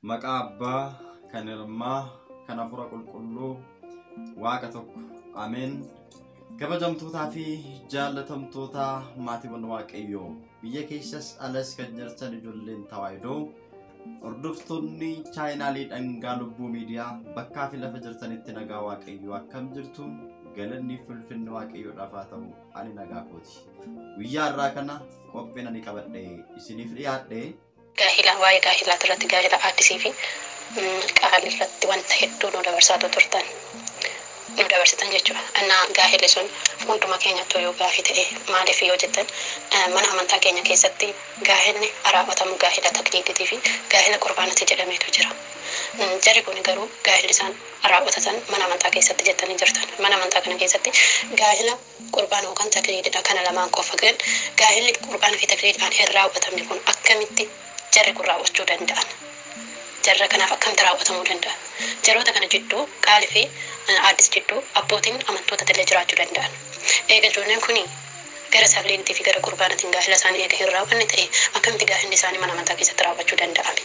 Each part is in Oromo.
Maqaa Abbaa kan Ilmaa kan Hafuura Qulqulluu Waaqa tokko. Ameen. Kabajamtootaa fi jaallatamtoota maatiiwwan Waaqayyoo biyya keessas alas kan jirtan ijoolleen Tawaahidoo hordoftoonni chaayinaalii Dhangaa Lubbuu Miidiyaa bakkaa fi lafa jirtanitti nagaa Waaqayyoo akkam jirtu? Galanni fi ulfinni Waaqayyoodhaaf haa ta'u. Ani nagaa kooti. Guyyaa har'aa kana qophiin ani qabadhe isiniif dhiyaadhe. Gaahila waa'ee gaahilaa irratti, gaahila Addisii fi Qaalii irratti wanta hedduu nu dabarsaatu turtan, nu dabarsitan jechuudha. Innaa gaahilli sun hunduma keenyattuu yoo gaafii ta'e, maaliif yoo jettan, mana amantaa keenya keessatti gaahilli raawwatamu gaahila takliiliitii fi gaahila qurbaanati jedhameetu jira. Jarri kun garuu gaahilli isaan raawwatatan mana amantaa keessatti jettanii jirtan. Mana amantaa kana keessatti gaahila qurbaana yookaan takliilidha, kana lamaan qofa. Gan gaahilli qurbaana fi takliilidhaan hin raawwatamne kun akkamitti jarri kun raawwachuu danda'an? Jarra kanaaf akkamitti raawwatamuu danda'a? Jaroota kana jidduu, Qaalii fi Addis jidduu, abbootiin amantoota illee jiraachuu danda'an. Eega ijoolleen kun gara takliiliitii fi gara qurbaanatiin gaahila isaanii eega hin raawwanne ta'e, akkamitti gaahilli isaanii mana amantaa keessatti raawwachuu danda'ame?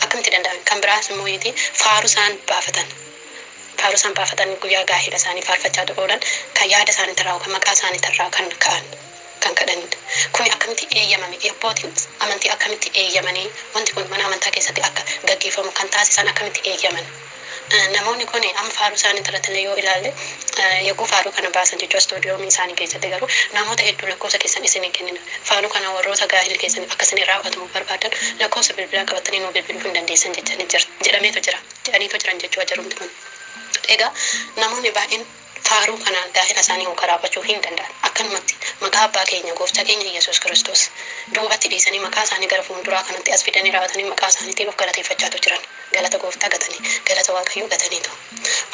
Akkamitti danda'ame? Kan biraas immoo faaruu isaan baafatan. Faaruu isaan baafatan guyyaa gaahila isaanii faarfachaa oolan, kan yaada isaanii irraa, kan maqaa isaanii irraa kan ka'an, kan kadhanidha. Kuni akkamitti eeyyamame? Abbootiin amantii akkamitti eeyyamanii wanti kun mana amantaa keessatti akka gaggeeffamu kan taasisan akkamitti eeyyaman? Namoonni kun amma faaruu isaanii irratti illee yoo ilaalle, yogguu faaruu kana baasan jechuudha, istuudiyoomii isaanii keessatti garuu namoota hedduu lakkoofsa keessan isinii kennina. Faaruu kana warroota gaahila keessanii akka isin raawwatamu barbaadan lakkoofsa bilbilaa qabatanii nuu bilbiluu hin dandeessan jechanii jira. Jedhameetu jira. Jedhaniitu jiran jechuudha jarumti kun. Egaa namoonni baay'een faaruu kanaan gaahila isaanii hoo raawwachuu hin danda'an. Akkanumatti maqaa abbaa keenya, gooftaa keenya Yesuus Kiristoos duubatti dhiisanii, maqaa isaanii gara fuulduraa kanatti as fidanii raawwatanii maqaa isaaniitiin of galateeffachaatu jiran. Galata gooftaa gatanii, galata Waaqayyoo gataniitu.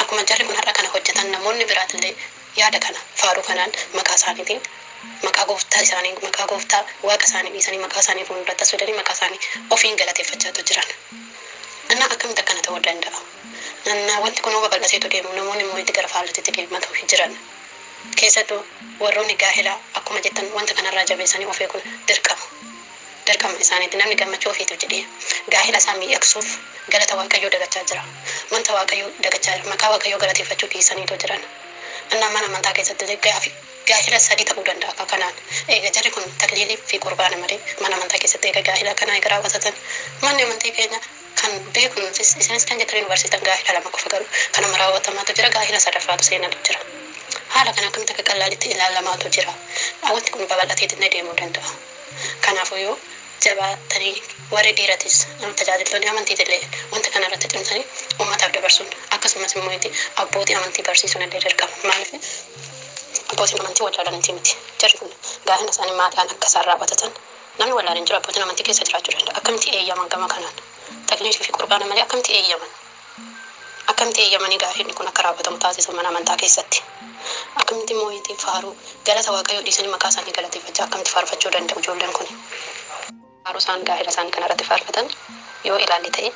Akkuma jarri kun har'a kana hojjetan, namoonni biraatillee yaada kana faaruu kanaan maqaa isaaniitiin, maqaa gooftaa isaanii, maqaa gooftaa Waaqa isaanii dhiisanii, maqaa isaanii fuulduratti as fidanii maqaa isaanii ofiin galateeffachaatu jiran. Innaa akkamitti akkana ta'uu danda'a? Innaa wanti kun babal'ateetu deemu, namoonni immoo itti gara faallatitti deematu jiran. Keessattuu warroonni gaahilaa akkuma jettan wanta kanarraa jabeessanii of eeguun dirqama. Dirqama isaaniitti. Namni gammachuu ofiitiif jedhee gaahila isaa miidhagsuuf galata Waaqayyoo dagachaa jira. Wanta Waaqayyoo dagachaa jira. Maqaa Waaqayyoo galateeffachuu dhiisaniitu jiran. Innaa mana amantaa keessatti gaafi gaahila sadi ta'uu danda'a akka kanaan. Eega jarri kun takliilii fi qurbaana malee mana amantaa keessatti eega gaahila kanaa eega raawwatatan, manni amantii keenya kan beeknu nutis isinis kan jettanii nu barsiisan gaahila lama qofa, garuu kanuma raawwatamaatu jira, gaahila sadaffaatu seenatu jira. Haala kana akkamitti akka qallaalitti ilaalamaatu jira? Wanti kun babal'ateetti illee deemuu danda'a. Kanaafuu jabaatanii warri dhiiratis tajaajiltoonni amantiitillee wanta kana irratti cimsanii uummataaf dabarsuun, akkasumas immoo abbootii amantii barsiisuun illee dirqama. Maaliif abbootiin amantii wallaalaniiti miti. Jarri kun gaahila isaanii maadhaan akka isaan raawwatatan namni wallaalan jiru abbootiin amantii keessa jiraachuu danda'a. Akkamitti eeyyaman gama kanaan? Takliilii fi qurbaana malee akkamitti eeyyaman? Akkamitti eeyyamanii gaahilli kun akka raawwatamu taasisan mana amantaa keessatti? Akkamitti immoo faaruu galata Waaqayyoo dhiisanii maqaa isaanii galateeffachaa akkamitti faarfachuu danda'u ijoolleen kun? Faaruu isaan gaahila isaanii kana irratti faarfatan yoo ilaalle ta'e,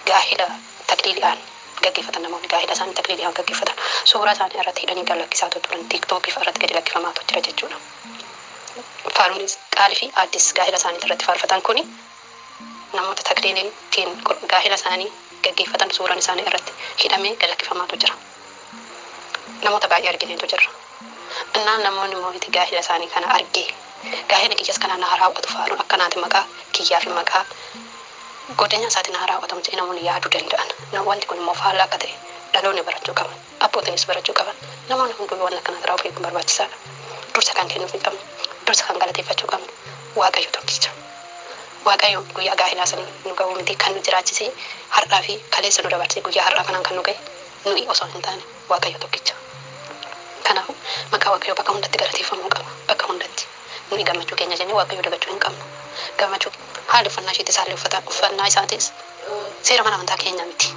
gaahila takliiliidhaan gaggeeffatan, namoonni gaahila isaanii takliiliidhaan gaggeeffatan suuraa isaanii irratti hidhanii gad lakkisaatu turan, TikTokii irratti gadi lakkifamaatu jira jechuudha. Faaruunis Qaalii fi Addis gaahila isaanii irratti faarfatan kuni namoota takliiliitiin gaahila isaanii gaggeeffatan suuraan isaanii irratti hidhamee gad lakkifamaatu jira. Namoota baay'ee argineetu jira. Innaan namoonni immoo itti gaahila isaanii kana argee, gaahila kiyyas kana naa raawwatu, faaruun akkanaati, maqaa kiyyaa fi maqaa godina isaatiin haa raawwatamu jedhee namoonni yaaduu danda'an. Wanti kun immoo faallaa akka ta'e dhaloonni barachuu qaban. Abbootiinis barachuu qaban. Namoonni hunduu waan akkanaa irraa of eeguun barbaachisaadha. Dursa kan kennuuf hin qabnu, dursa kan galateeffachuu qabnu Waaqayyo tokkicha. Waaqayyo guyyaa gaahilaa sanii nu ga'uu miti kan nu jiraachisee, har'aa fi kaleessa nu dabarsee guyyaa har'aa kanaan kan nu ga'e nuyi osoo hin taane Waaqayyo tokkicha. Kanaafuu maqaa Waaqayyoo bakka hundatti galateeffamuu qaba. Bakka hundatti. Nuyi gammachuu keenya jennee Waaqayyo dagachuu hin qabnu. Gammachuu haalli uffannaa isheetis, haalli uffannaa isaatis seera mana amantaa keenya miti.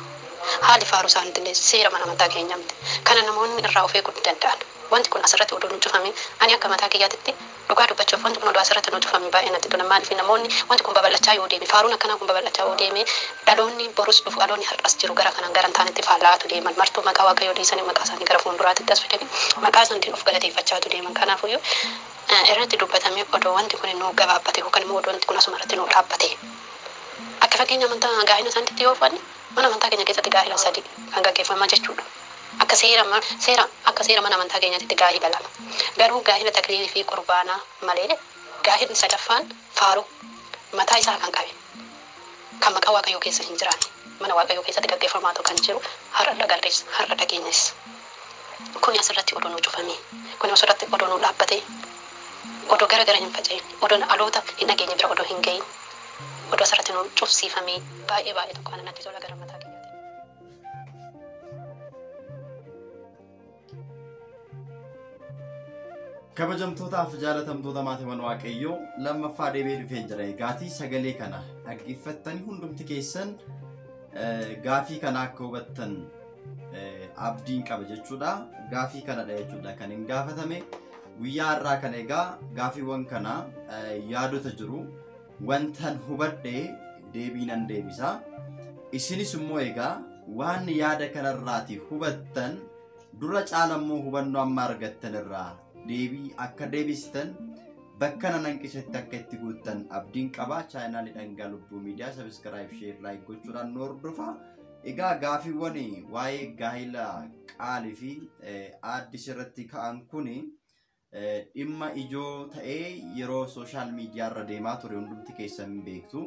Haalli faaruu isaaniitillee seera mana amantaa keenya miti. Kana namoonni irraa of eeguu danda'an. Wanti kun asirratti odoo nu cufame, ani akka mataa kiyyaatitti dhugaa dubbachuuf wanti kun odoo asirratti nu cufame baay'ee natti tola. Maaliif namoonni wanti kun babal'achaa yoo deeme, faaruun akkanaa kun babal'achaa yoo deeme, dhaloonni borus dhufu, dhaloonni har'as jiru gara kanaan gara hin taanetti faallaatu deeman. Martuu maqaa Waaqayyoo dhiisanii maqaa isaanii gara fuulduraatti as fidanii maqaa isaaniitiin of galateeffachaatu deeman. Kanaafuyyuu irratti dubbatamee odoo wanti kun nu gabaabbate yookaan immoo odoo wanti kun asuma irratti nu dhaabbate. Akka fakkeenya amantaa gaa'ela isaaniitti yoo fudhanne mana amantaa keenya keessatti gaa'ela 3 kan gaggeeffamaa jechuudha. Akka seera akka seera mana amantaa keenyaatti gaa'ela 2. Garuu gaa'ela takliilii fi qurbaanaa malee gaa'elli sadaffaan faaruu mataa isaa kan qabe kan maqaa Waaqayyoo keessa hin jiraanne mana Waaqayyoo keessatti gaggeeffamaatu kan jiru har'a agarrees har'a dhageenyes. Kuni asirratti odoo nuu cufamee, kuni asirratti odoo nuu dhaabbatee, odoo gara gara hin faca'in, odoo dhaloota hin dhageenye bira odoo hin gahin, odoo asirratti nuu cufsiifamee baay'ee baay'ee tokko ana natti tola gara mataa keenyaatti. Kabajamtootaaf jaalatamtoota maatiiwwan Waaqayyoo lammaffaa deebi'ee dhufee jira. Egaatii sagalee kana dhaggeeffattanii hundumti keessan gaafii kana akka hubattan abdiin qaba jechuudha. Gaafii kanadha jechuudha kan hin gaafatame. Guyyaa har'aa kana egaa gaafiiwwan kana yaadota jiru. Wantan hubadhe deebii nan deebisa. Isinis immoo egaa waan yaada kanarraati hubattan dura caalammoo hubannoo amma argattan irraa deebii akka deebistan bakka nan hanqisetti akka itti guuttan abdiin qaba. Chaayinaalii Dhangaa Lubbuu Miidiyaa sabiskiraayib, sheer, laayik gochuudhaan nu hordofa. Egaa gaafiiwwan waa'ee gaa'ela qaalii fi aaddis irratti ka'an kuni dhimma ijoo ta'ee yeroo sooshaal miidiyaa irra deemaa ture hundumti keessan hin beektu.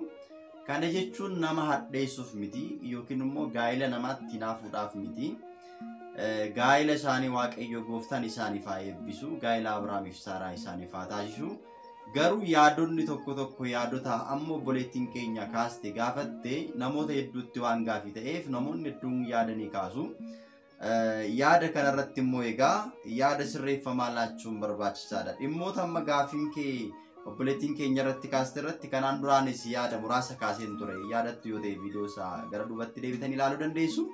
Kana jechuun nama hadheessuuf miti yookiin immoo gaa'ela namaatti naafuudhaaf miti. Gaa'ela isaanii Waaqayyo gooftaan isaaniif haa eebbisu. Gaa'ela Abrahaamiif Saaraa isaaniif haa taasisu. Garuu yaadonni tokko tokko yaadota amma obboleettiin keenya kaaste gaafatte namoota hedduutti waan gaafii ta'eef namoonni hedduun yaadanii kaasu. Yaada kanarratti immoo egaa yaada sirreeffamaa laachuun barbaachisaadha. Dhimmoota amma gaafiin kee obboleettiin keenya irratti kaaste irratti kanaan duraanis yaada muraasa kaaseen ture. Yaadattu yoo ta'e viidiyoo isaa gara duubatti deebitanii ilaaluu dandeessu.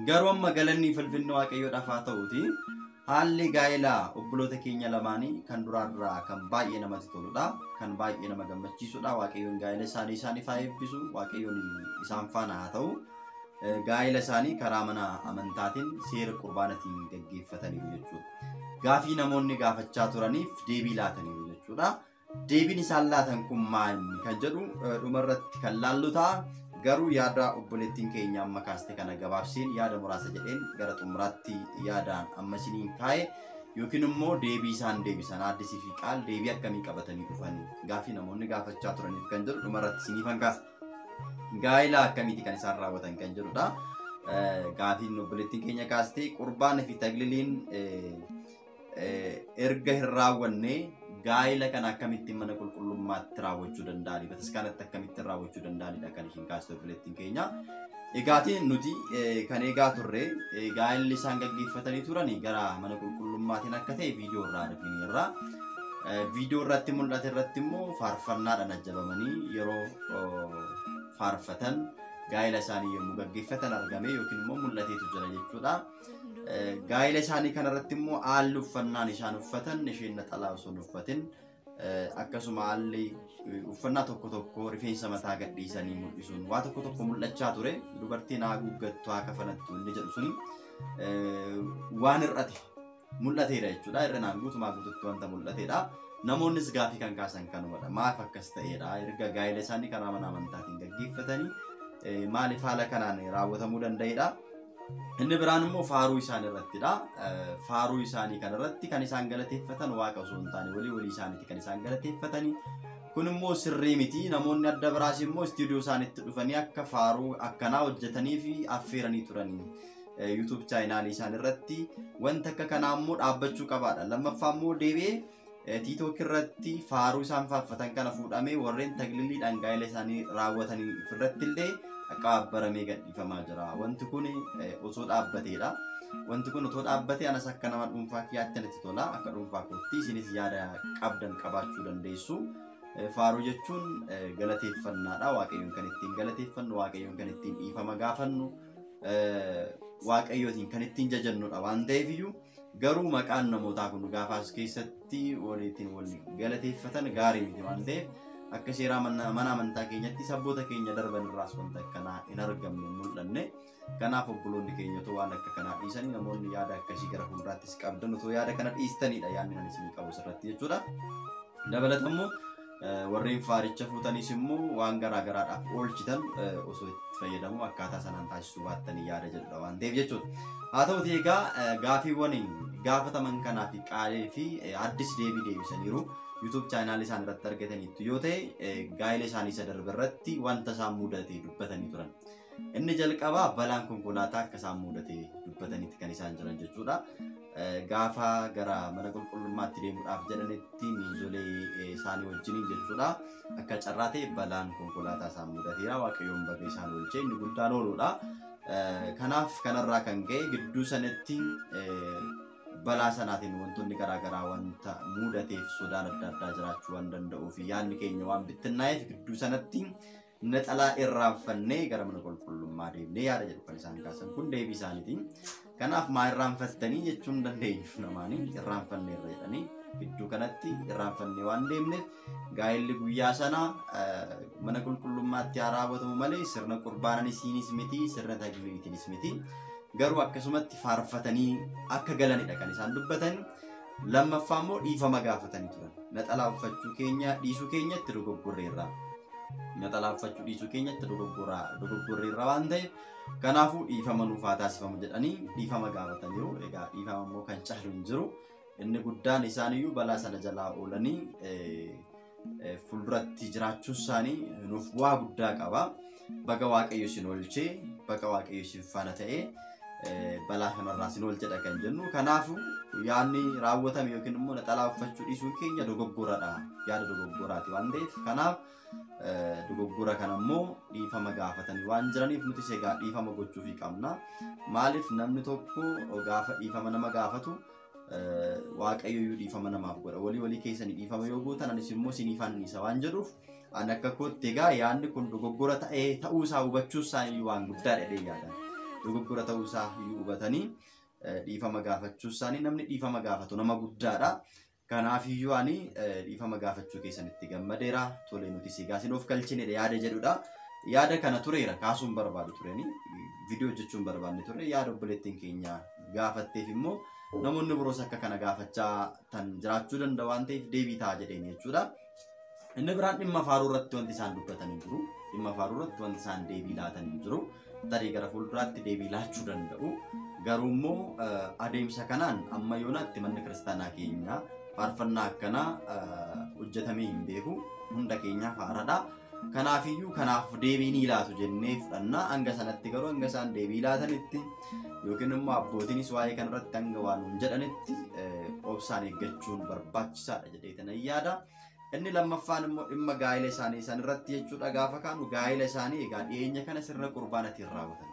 Garuu amma galanni filfinni Waaqayyoodhaaf haa ta'uuti. Haalli gaa'ela obboloota keenya lamaanii kan duraarraa kan baay'ee namatti toludha. Kan baay'ee nama gammachiisudha. Waaqayyoon gaa'ela isaanii isaaniif haa eebbisu. Waaqayyoon isaan faana haa ta'u. Gaa'ela isaanii karaa mana amantaatiin seera qurbaanatiin gaggeeffataniiru jechuudha. Gaafii namoonni gaafachaa turaniif deebii laataniiru jechuudha. Deebiin isaan laatan kun maali kan jedhu dhumarratti kan laallu ta'a. Garuu yaada obboleettiin keenya amma kaaste kana gabaabseen yaada muraasa jedheen gara xumuraatti yaadaan amma isiniin kaa'e yookiin immoo deebii isaan deebisan aaddisii fi qaal deebii akkamii qabatanii dhufanii gaafii namoonni gaafachaa turaniif kan jedhu dhumarratti isiniifan kaasa. Gaa'ela akkamiiti kan isaan raawwatan kan jedhudha. Gaafiin obboleettiin keenya kaaste qurbaana fi tagliliin erga hin raawwanne gaa'ela kana akkamittiin mana qulqullummaatti raawwachuu danda'ani? Bataskaanatti akkamittiin raawwachuu danda'anidha kan ishiin kaaste obboleettiin keenya. Egaatiin nuti kan eegaa turre gaa'elli isaan gaggeeffatanii turan gara mana qulqullummaatiin akka ta'e viidiyoo irraa argineerra. Viidiyoo irratti mul'ate irratti immoo faarfannaadhaan ajjabamanii yeroo faarfatan gaa'ela isaanii yommuu gaggeeffatan argame yookiin immoo mul'ateetu jira jechuudha. Gaa'ela isaanii kanarratti immoo haalli uffannaan isaan uffatan isheen naxalaa osoo hin uffatin akkasuma haalli uffannaa tokko tokko rifeensa mataa gadhiisanii mul'isuun waa tokko tokko mul'achaa ture. Dubartiin haa guuggattu haa kafanattu inni jedhu suni waan hir'ate mul'ateera jechuudha. Hir'inaan guutumaa guututti wanta mul'ateedha. Namoonnis gaafii kan kaasan kanumadha. Maaf akkas ta'eedha? Erga gaa'ela isaanii karaa mana amantaatiin gaggeeffatanii maaliif haala kanaan raawwatamuu danda'edha? Inni biraan immoo faaruu isaan irrattidha. Faaruu isaanii kanarratti kan isaan galateeffatan waaqa osoo hin taane walii walii isaaniiti kan isaan galateeffatanii. Kun immoo sirrii miti. Namoonni adda biraas immoo istiidiyoo isaaniitti dhufanii akka faaruu akkanaa hojjetanii fi affeeranii turanii. YouTube chaayinaalii isaan irratti wanta akka kanaa immoo dhaabbachuu qabaadha. Lammaffaa immoo deebi'ee TikTok irratti faaruu isaan faarfatan kana fuudhamee warreen tagliliidhaan gaa'ela isaanii raawwatanii irratti illee qaabbaramee gadhiifamaa jira. Wanti kun osoo dhaabbateedha. Wanti kun otoo dhaabbatee anas akka nama dhuunfaa kiyyaatti natti tola. Akka dhuunfaa kootti isinis yaada qabdan qabaachuu dandeessu. Faaruu jechuun galateeffannaadha. Waaqayyoon kan ittiin galateeffannu, Waaqayyoon kan ittiin dhiifama gaafannu, Waaqayyootiin kan ittiin jajannudha waan ta'eef iyyuu garuu maqaan namootaa kun gaafaas keessatti waliitiin wal galateeffatan gaarii miti waan ta'eef akka seeraa mana amantaa keenyatti sabboota keenya darban irraas wanta akkanaa hin argamne hin mul'anne. Kanaaf obboloonni keenya otoo waan akka kanaa dhiisanii namoonni yaada akkasii gara fuulduraattis qabdan otoo yaada kana dhiistanidha yaadni ani isinii qabu sirratti jechuudha. Dabalatammoo Warreen faaricha fuutanis immoo waan garaa garaadhaaf oolchitan osoo itti fayyadamu akkaataa sanaan taasisuu baattanii yaada jedhudha waan ta'eef jechuudha. Haa ta'uti egaa gaafiiwwan gaafataman kanaa fi qaalee fi addis deebii deebisaniiru. YouTube chaanaal isaan irratti argataniitu yoo ta'e gaa'ela isaanii isa darbe irratti wanta isaan mudate dubbatanii turan. Inni jalqabaa balaan konkolaataa akka isaan mudate dubbataniitti kan isaan jiran jechuudha. Gaafa gara mana qulqullummaatti deemuudhaaf jedhanitti miizolee isaanii wajjiniin jechuudha. Akka carraa ta'e balaan konkolaataa isaan mudateera. Waaqayyoon baga isaan oolchee inni guddaan ooluudha. Kanaaf kanarraa kan ka'e gidduu sanatti balaa sanaatiin wantoonni garaagaraa wanta mudateef sodaan adda addaa jiraachuu waan danda'uu fi yaadni keenya waan bittinnaa'eef gidduu sanatti naxalaa irraanfannee gara mana qulqullummaa deemnee yaada jedhu kan isaan kaasan kun deebii isaaniiti. Kanaaf maa irraanfattanii jechuun dandeenyu namaanii irraanfanneerra jedhanii gidduu kanatti irraanfannee waan deemneef gaa'elli guyyaa sana mana qulqullummaatti haa raawwatamu malee sirna qurbaananisiinis miti sirna tagliitiinis miti. Garuu akkasumatti faarfatanii akka galanidha kan isaan dubbatan. Lammaffaa immoo dhiifama gaafatanii turan. Naxalaa uffachuu keenya dhiisuu keenyatti dogoggorreerra. Naxalaa uffachuu dhiisuu keenyatti dogoggorreerra waan ta'eef kanaafuu dhiifama nuuf haa taasifamu jedhanii dhiifama gaafataniiru. Egaa dhiifama immoo kan caalu hin jiru. Inni guddaan isaaniyyuu balaa sana jalaa oolanii fuulduratti jiraachuun isaanii nuuf bu'aa guddaa qaba. Baga Waaqayyo isin oolchee, baga Waaqayyo isin faana ta'ee balaa kanarraa isin oolchedha kan jennu. Kanaafuu yaadni raawwatame yookiin immoo naxalaa uffachuu dhiisuun keenya dogoggoradha. Yaada dogoggoraati waan ta'eef kanaaf dogoggora kana immoo dhiifama gaafatanii waan jiraniif nutis egaa dhiifama gochuufii qabna. Maaliif namni tokko gaafa dhiifama nama gaafatu Waaqayyo iyyuu dhiifama namaaf godha. Walii walii keessanii dhiifama yoo gootan anis immoo isiniif dhiisa waan jedhuuf ani akka kootti egaa yaadni kun dogoggora ta'ee ta'uusaa hubachuu isaanii waan guddaadha jedhee yaadan. Dogoggora ta'uusaa iyyuu hubatanii dhiifama gaafachuu isaanii namni dhiifama gaafatu nama guddaadha. Kanaafiyyuu ani dhiifama gaafachuu keessanitti gammadeera. Tolee nuti egaa isin of galchinedha yaada jedhudha. Yaada kana tureera kaasuun barbaadu tureni viidiyoo hojjechuun barbaadne ture yaada obboleettiin keenya gaafatteef immoo namoonni biroos akka kana gaafachaa tan jiraachuu danda'a waan ta'eef deebii ta'a jedheen jechuudha. Inni biraan dhimma faaruu irratti wanti isaan dubbatan hin jiru. Dhimma faaruu irratti wanti isaan deebii laatan hin jiru. Tarii gara fuulduraatti deebii laachuu danda'u. Garuu immoo adeemsa kanaan amma yoonaatti manni kiristaanaa keenya faarfannaa akkanaa hojjetamee hin beeku. Hunda keenyaaf haaraadha. Kanaafiyyuu kanaaf deebii ni laatu jennee fudhanna. Hanga sanatti garuu hanga isaan deebii laatanitti yookiin immoo abbootiinis waa'ee kanarratti hanga waan nuun jedhanitti obsaan eeggachuun barbaachisaadha jedhee tanan yaada. Inni lammaffaan immoo dhimma gaa'ela isaanii isaan irratti jechuudha gaafa kaanu gaa'ela isaanii egaa dhiyeenya kana sirna qurbaanatiin raawwatan.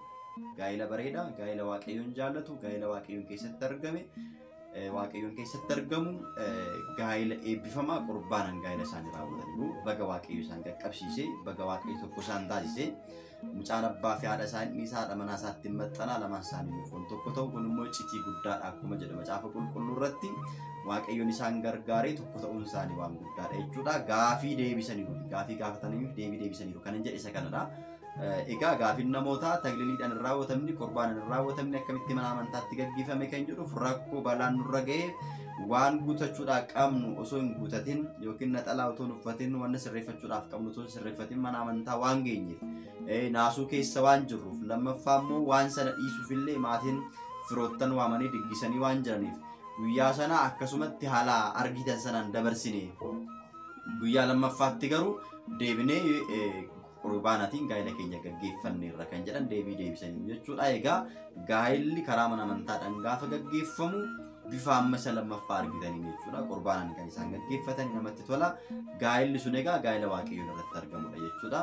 Gaa'ela bareedaa, gaa'ela Waaqayyoon jaallatu, gaa'ela Waaqayyoon keessatti argame, Waaqayyoon keessatti argamu gaa'ela eebbifamaa qurbaanaan gaa'ela isaanii raawwataniiru. Baga Waaqayyo isaan qaqqabsiisee, baga Waaqayyo tokko isaan taasisee, mucaan abbaa fi haadha isaanii dhiisaa haadha manaa isaatti maxxanaa lamaan isaanii foon tokko ta'u kun immoo iccitii guddaadha akkuma jedhu macaafa qulqulluu irratti Waaqayyoon isaan gargaaree tokko ta'uun isaanii waan guddaadha jechuudha. Gaafii deebisaniiru, gaafii gaafataniif deebii deebisaniiru kanan jedhe isa kanadha. Egaa gaafiin namootaa tagliliidhaan hin raawwatamni, qurbaanan hin raawwatamni akkamitti mana amantaatti gaggeeffame kan jedhuuf rakkoo balaan nurra ga'ee waan guutachuudhaaf qabnu osoo hin guutatin yookiin naxalaa otoo hin uffatin wanna sirreeffachuudhaaf qabnu otoo hin sirreeffatin mana amantaa waan geenyeef naasuu keessa waan jirruuf lammaffaa immoo waan sana dhiisuuf illee maatiin firoottan waamanii diggisanii waan jiraniif guyyaa sana akkasumatti haala argitan sanaan dabarsine guyyaa lammaffaatti garuu deebinee qurbaanaatiin gaa'ela keenya gaggeeffanneerra kan jedhan deebii deebisanii jechuudha. Egaa gaa'elli karaa mana amantaadhaan gaafa gaggeeffamu bifa amma isa lammaffaa argitanii jechuudha. Qurbaanaan kan isaan gaggeeffatan namatti tola. Gaa'elli sun egaa gaa'ela Waaqayyoon irratti argamudha jechuudha.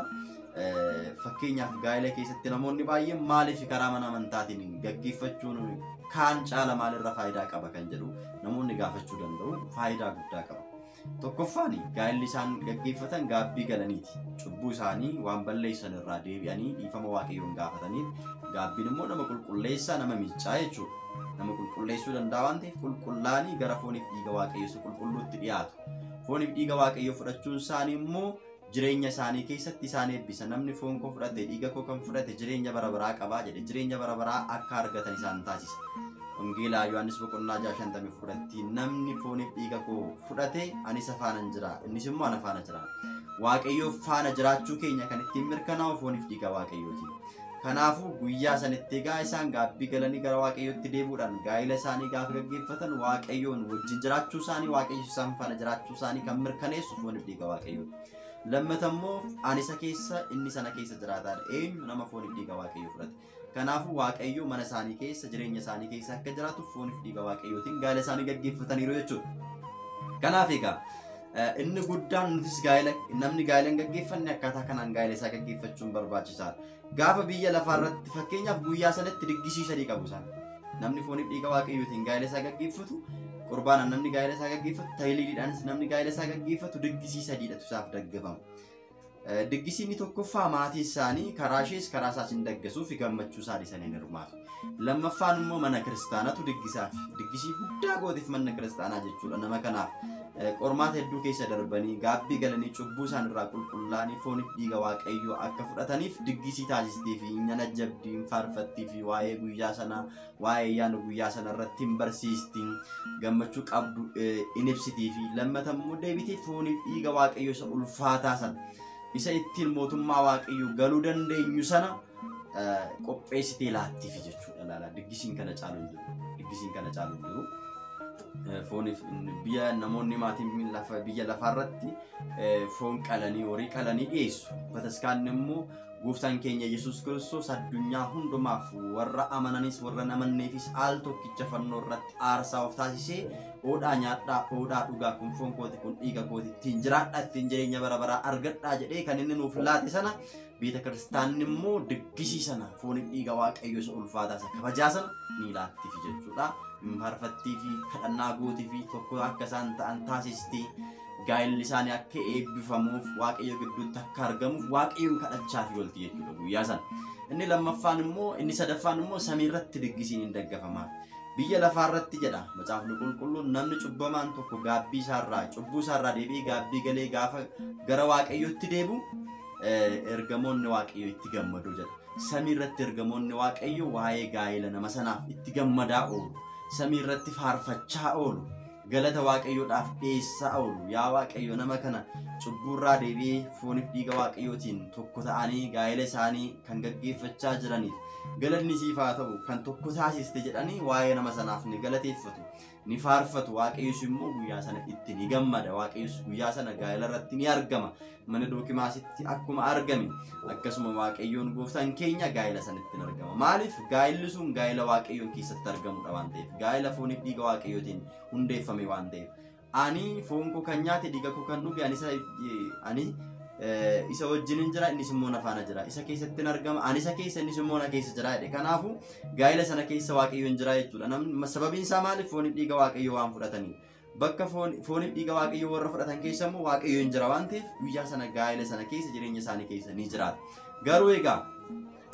Fakkeenyaaf gaa'ela keessatti namoonni baay'een maaliif karaa mana amantaatiin gaggeeffachuun kaan caala maalirra faayidaa qaba kan jedhu namoonni gaafachuu danda'u. Faayidaa guddaa qaba. Tokkoffaan gaa'elli isaan gaggeeffatan gaabbii galaniiti. Cubbuu isaanii waan balleessan irraa deebi'anii dhiifama Waaqayyoon gaafataniif gaabbiin immoo nama qulqulleessaa nama miiccaa jechuudha. Nama qulqulleessuu danda'a waan ta'eef qulqullaanii gara fooniif dhiiga Waaqayyoo isa qulqulluutti dhiyaatu. Fooniif dhiiga Waaqayyoo fudhachuun isaanii immoo jireenya isaanii keessatti isaan eebbisa. Namni foon koo fudhate dhiiga koo kan fudhate jireenya bara baraa qabaa jedhe jireenya bara baraa akka argatan isaan taasisa. Wangeelaa Yohaannis boqonnaa 6:54 namni fooniif dhiiga koo fudhate ani isa faana jira, innis immoo ana faana jira. Waaqayyoof faana jiraachuu keenya kan ittiin mirkanaa'u fooniif dhiiga Waaqayyooti. Kanaafuu guyyaa sanitti egaa isaan gaabbii galanii gara Waaqayyootti deebi'uudhaan gaa'ela isaanii gaafa gaggeeffatan Waaqayyoon wajjin jiraachuu isaanii, Waaqayyo isaan faana jiraachuu isaanii kan mirkaneessu fooniif dhiiga Waaqayyooti. Lammata immoo ani isa keessa, inni sana keessa jiraataadha. Eenyu? Nama fooniif dhiiga Waaqayyoo fudhate. Kanaafuu Waaqayyo mana isaanii keessa, jireenya isaanii keessa akka jiraatu fooniif dhiiga Waaqayyootiin gaa'ela isaanii gaggeeffataniiru jechuudha. Kanaaf egaa inni guddaan nutis gaa'ela, namni gaa'ela hin gaggeeffanne akkaataa kanaan gaa'ela isaa gaggeeffachuun barbaachisaadha. Gaafa biyya lafaa irratti fakkeenyaaf guyyaa sanatti diggisii sadii qabu isaan. Namni fooniif dhiiga Waaqayyootiin gaa'ela isaa gaggeeffatu, qurbaanaan namni gaa'ela isaa gaggeeffatu, tayiliidhaanis namni gaa'ela isaa gaggeeffatu diggisii sadiidhatu isaaf daggafama. Diggisiin inni tokkoffaa maatii isaanii karaa ishees karaa isaas hin daggasuu fi gammachuu isaanii sana hin hirmaatu. Lammaffaan immoo mana kiristaanatu diggisaaf, diggisii guddaa gootiif mana kiristaanaa jechuudha. Nama kanaaf qormaata hedduu keessa darbanii gaabbii galanii cubbuu isaan irraa qulqullaa'anii fooniif dhiiga Waaqayyoo akka fudhataniif diggisii taasistii fi nyana jabdii faarfattii fi waa'ee guyyaa sanaa, waa'ee ayyaana guyyaa sana irratti hin barsiisti, gammachuu qabdu in ibsitii fi lammata immoo deebitee fooniif dhiiga Waaqayyoo isa ulfaataa sana, isa ittiin mootummaa Waaqayyoo galuu dandeenyu sana qopheessitee laattiif jechuudha. Laala, diggisiin kana caalu hin jiru. Diggisiin kana caalu hin jiru. Fooniif biyya namoonni maatiin lafa biyya lafaarratti foon qalanii, horii qalanii dhiyeessu. Bataskaanni immoo gooftaan keenya Yesuus Kiristoos addunyaa hundumaaf warra amananis warra hin amanneefis al tokkicha fannoo irratti aarsaa of taasisee oodhaa nyaadhaa, oodhaa dhugaa, kun foon kooti, kun dhiiga kooti, ittiin jiraadhaa, ittiin jireenya bara baraa argadhaa jedhee kan inni nuuf laate sana beeta kiristaanni immoo diggisii sana fooniif dhiiga Waaqayyoo isa ulfaataa isa kabajaa sana ni laattiif jechuudha. Faarfattii fi kadhannaa gootii fi tokko akka isaan ta'an taasisti. Gaa'elli isaanii akka eebbifamuuf, Waaqayyo gidduutti akka argamuuf Waaqayyoon kadhachaa fi olti jechuudha guyyaa sana. Inni lammaffaan immoo, inni sadaffaan immoo samii irratti diggisiin hin daggafama. Biyya lafaa irratti jedha Macaafni Qulqulluun, namni cubbamaan tokko gaabbii isaarraa, cubbuu isaarraa deebi'ee gaabbii galee gaafa gara Waaqayyootti deebi'u ergamoonni Waaqayyoo itti gammadu jedha. Samii irratti ergamoonni Waaqayyoo waa'ee gaa'ela nama sanaaf itti gammadaa oolu. Samii irratti faarfachaa oolu. Galata Waaqayyoodhaaf dhiyeessaa oolu. Yaa Waaqayyo, nama kana cubbuurraa deebi'ee fooniif dhiiga Waaqayyootiin tokko ta'anii gaa'ela isaanii kan gaggeeffachaa jiraniif galanni siif haa ta'u, kan tokko taasiste jedhanii waa'ee nama sanaaf ni galateeffatu, ni faarfatu. Waaqayyos immoo guyyaa sana itti ni gammada. Waaqayyos guyyaa sana gaa'ela irratti ni argama. Mana Dookimaasitti akkuma argame akkasuma Waaqayyoon gooftaan keenya gaa'ela sanatti ni argama. Maaliif? Gaa'elli sun gaa'ela Waaqayyoon keessatti argamudha waan ta'eef, gaa'ela fooniif dhiiga Waaqayyootiin hundeeffame waan ta'eef. Ani foon koo kan nyaate, dhiiga koo kan dhuge, ani isa wajjin jira, innis immoo na faana jira. Isa keessatti hin argama, ani isa keessa, innis immoo na keessa jira jedhe. Kanaafuu gaa'ela sana keessa Waaqayyoon jira jechuudha. Namni sababiin isaa maaliif? Fooniif dhiiga Waaqayyoo waan fudhataniif. Bakka fooniif dhiiga Waaqayyoo warra fudhatan keessa immoo Waaqayyoon jira waan ta'eef guyyaa sana gaa'ela sana keessa, jireenya isaanii keessa ni jiraata. Garuu egaa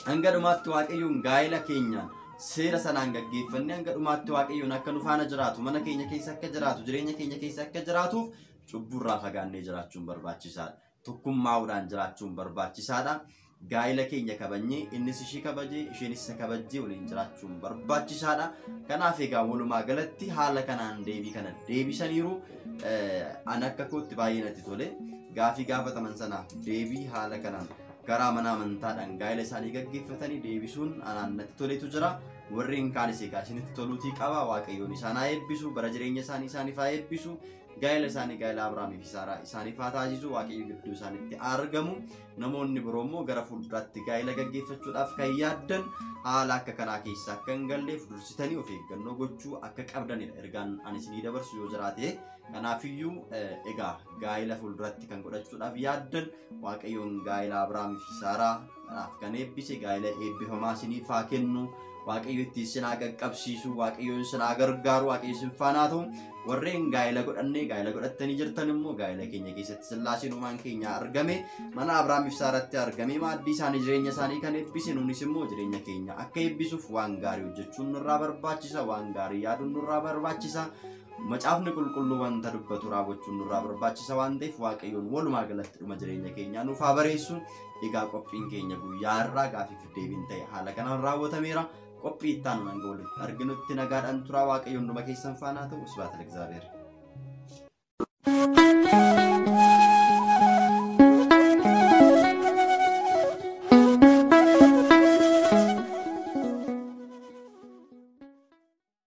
hanga dhumaatti Waaqayyoon gaa'ela keenyaan seera sanaan gaggeeffannee hanga dhumaatti Waaqayyoon akka nu faana jiraatu, mana keenya keessa akka jiraatu, jireenya keenya keessa akka jiraatuuf cubburraa fagaannee jiraachuun barbaachisaadha. Tokkummaa'uudhaan jiraachuun barbaachisaadha. Gaa'ela keenya kabajnee, innis ishee kabajee, isheenis isa kabajjee waliin jiraachuun barbaachisaadha. Kanaaf egaa walumaa galatti haala kanaan deebii kana deebisaniiru. Ani akka kootti baay'ee natti tole. Gaafii gaafataman sanaaf deebii haala kanaan karaa mana amantaadhaan gaa'ela isaanii gaggeeffatanii deebisuun anaan natti toletu jira. Warreen kaanis egaa isinitti toluutii qaba. Waaqayyoon isaan haa eebbisu. Bara jireenya isaanii isaaniif haa eebbisu. Gaa'ela isaanii gaa'ela Abrahaamii fi Saaraa isaaniif haa taasisu. Waaqayyo gidduu isaaniitti argamu. Namoonni biroo immoo gara fuulduraatti gaa'ela gaggeeffachuudhaaf kan yaaddan haala akka kanaa keessa akka hin galleef dursitanii of eeggannoo gochuu akka qabdanidha ergaan ani isinii dabarsu yoo jiraate. Kanaafiyyuu egaa gaa'ela fuulduratti kan godhachuudhaaf yaaddan Waaqayyoon gaa'ela Abrahaamii fi Saaraa kanaaf kan eebbise gaa'ela eebbifamaa isiniif haa kennu. Waaqayyo ittiin isin haa qaqqabsiisu, Waaqayyoon isin haa gargaaru, Waaqayyo isin faana haa ta'u. Warreen gaa'ela godhannee gaa'ela godhattanii jirtan immoo gaa'ela keenya keessatti Sillaaseen uumaan keenya argame, mana Abrahaamii fi Saaraatti argame, maaddii isaanii jireenya isaanii kan eebbise nuunis immoo jireenya keenya akka eebbisuuf waan gaarii hojjechuun nurraa barbaachisa, waan gaarii yaaduun nurraa barbaachisa. Macaafni qulqulluu wanta dubbatu raawwachuun nurraa barbaachisa waan ta'eef Waaqayyoon walumaa galatti dhuma jireenya keenyaa nuuf haa bareessu. Egaa qophiin keenya guyyaa har'aa gaafiif deebiin ta'e haala kanaan raawwatameera. Qophii itti aanu hanga walitti arginutti nagaadhaan turaa. Waaqayyo hunduma keessan faana haa ta'u. Sibhaat Lagzaabeer.